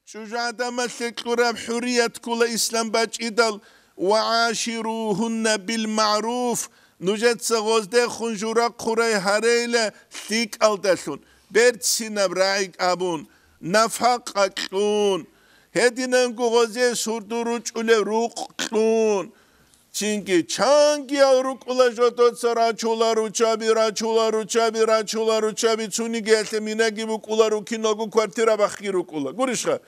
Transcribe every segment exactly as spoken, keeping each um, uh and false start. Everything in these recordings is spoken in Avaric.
ЧӀужугӀадамалъе кьураб хӀурият ккола ислам бачӀидал: «Ва гӀаширугьунна бил магӀруф», нужеца гъоздехун жура-хъурай гьарейла лъикӀалдалъун, берцинаб рагӀи абун, нафакъа кьун, гьединанго гъозие сурдул ручӀулеб рукъ кьун. Цинги чангиял рукӀула жодоца рачула ручаби, рачула ручаби, рачула ручаби, цунигиялъе минаги букӀула, рукиналго квартира бахги рукӀула. Гурищха?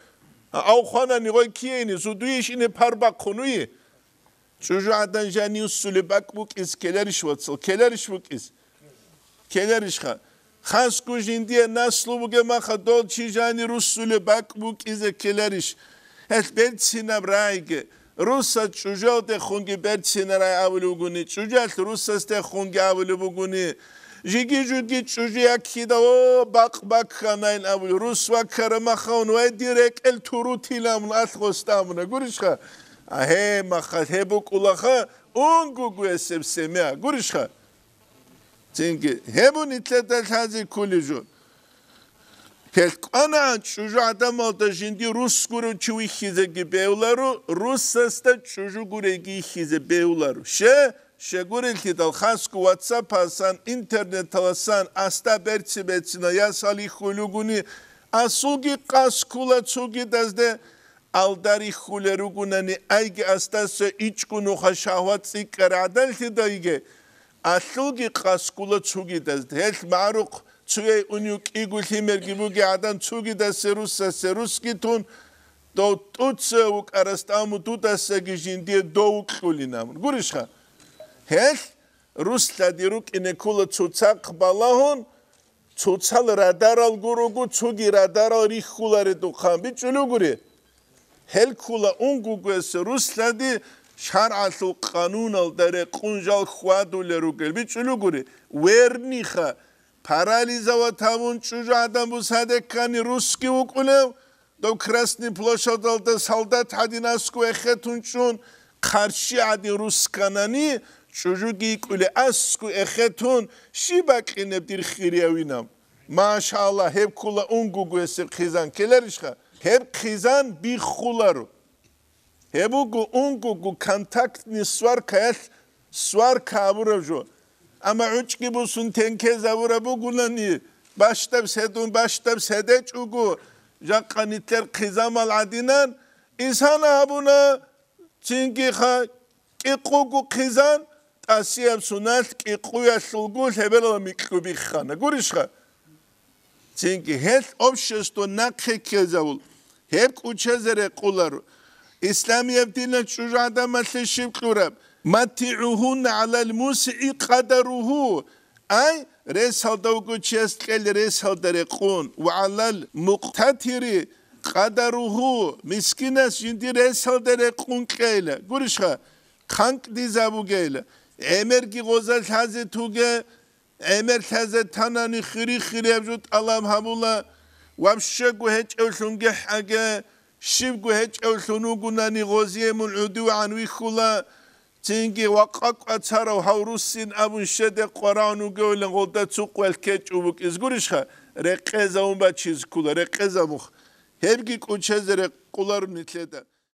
Ав хванани гъой киейни, зудуйищ ине пар бахъун уйи? ЧӀужугӀадан жанив сули бакӀ букӀиз ккеларищ, вацал? Ккеларищ букӀиз? Ккеларищха? Хасго жиндие наслу бугеб маха дол чи жани руссулеб бакӀ букӀизе ккеларищ? Гьелъ берцинаб рагӀиги, руссаз чӀужалдехунги берцина рагӀи абулеб бугони, чӀужалъ руссасдехунги абулеб бугони, жиги-жуги чӀужу яккида, о, бакъ бакканайин абулеб, рус ваккара махаун, вай, дир рекӀел турутиламун, алъ гъостамуна, гурищха? А гье, маха, гьеб букӀулаха, унгугуесеб семья, гурищха? Цинги гьебун итлъеда лъазе кколеб жо. Гьелъ кӀванагӀан чӀужу гӀадамалда жинди рус гурев чи вихьизеги бевларо, русасда чӀужу гурейги йихьизе бевларо. Ще, щегурелъидал хасго ватсапасан, интернеталасан асда берци-берцина ясал йихьулев вугони, асулги къаскула цугидазде, алдар йихьулел ругунани, айги асдаса ичӀго нуха шагьват цӀикӀкӀар гӀадаллъидайги, алъулги къаскула цугидазда. Гьелъ магӀарухъ цуяй унев кӀиго лъимерги бугей гӀадан цугидасе руссасе русги тун, дов тӀуца вукӀарасда, аму дудасаги жиндие дов вукьулин абун. Гурищха? Гьелъ рус лъади рукӀине ккола цоцахъ балагьун, цоцал радарал гурого, цоги радарал рихьуларедухъан бичӀчӀулугури. Гьел ккола унгугуяс рус лъади шаргӀалъул къануналда рекъун жал хьвадулел ругел бичӀчӀулугури. Верниха, парализовать гьавун чӀужу гӀадан бусадеккани русги вукӀулев, дов Красный площадалда солдат гӀадин аску эхетун чӀун, хъарщи гӀадин русканани, чӀужуги йикӀулей аску эхетун, щиб бакьинеб дир хириявинаб? Машалла, гьеб ккола унгугуясеб хъизан, ккеларищха? Гьеб хъизан биххуларо. Гьеб буго унгугу контактный сваркаялъ сварка абураб жо. Амма гӀучӀги бусун тенкезабураб бугунани, бащдаб седун бащдаб седечӀого, жакъа нилъер хъизамал гӀадинан, исана гьабуна, цинги ха, кӀикъуго хъизан, тӀасияб суналъ кӀикъуялъулго лъеберала микьу биххана. Гурищха? Цинги гьелъ общество нахъе ккезавул, гьеб кӀучезе рекъуларо. Исламияб динал чӀужу гӀадамалъе щиб кьураб? «МаттигӀугьунна гӀалал мусигӀи къадаругьу», ай, ресалда вуго чияс кьел ресалда рекъун, «ва гӀалал мукътатири къадаругьу», мискинас жинди ресалда рекъун кьейла. Гурищха, хъанкӀдизабугейла, гӀемерги гъоза лъазе туге, гӀемер лъазе танани хири-хирияб жо тӀалаб гьабула, вабщего гьечӀевлъунги хӀаге, щибго гьечӀевлъун вугунани гъозие мун гӀудивгӀан вихьула, цинги вакъа кӀвацарав гьав руссин абун щеде къварагӀун вугевилан гъолда цо къвел ккечӀо букӀиз гурищха, рекъезавун бачиз ккула, рекъезабух. Гьебги кӀучезе рекъуларо нилъеда.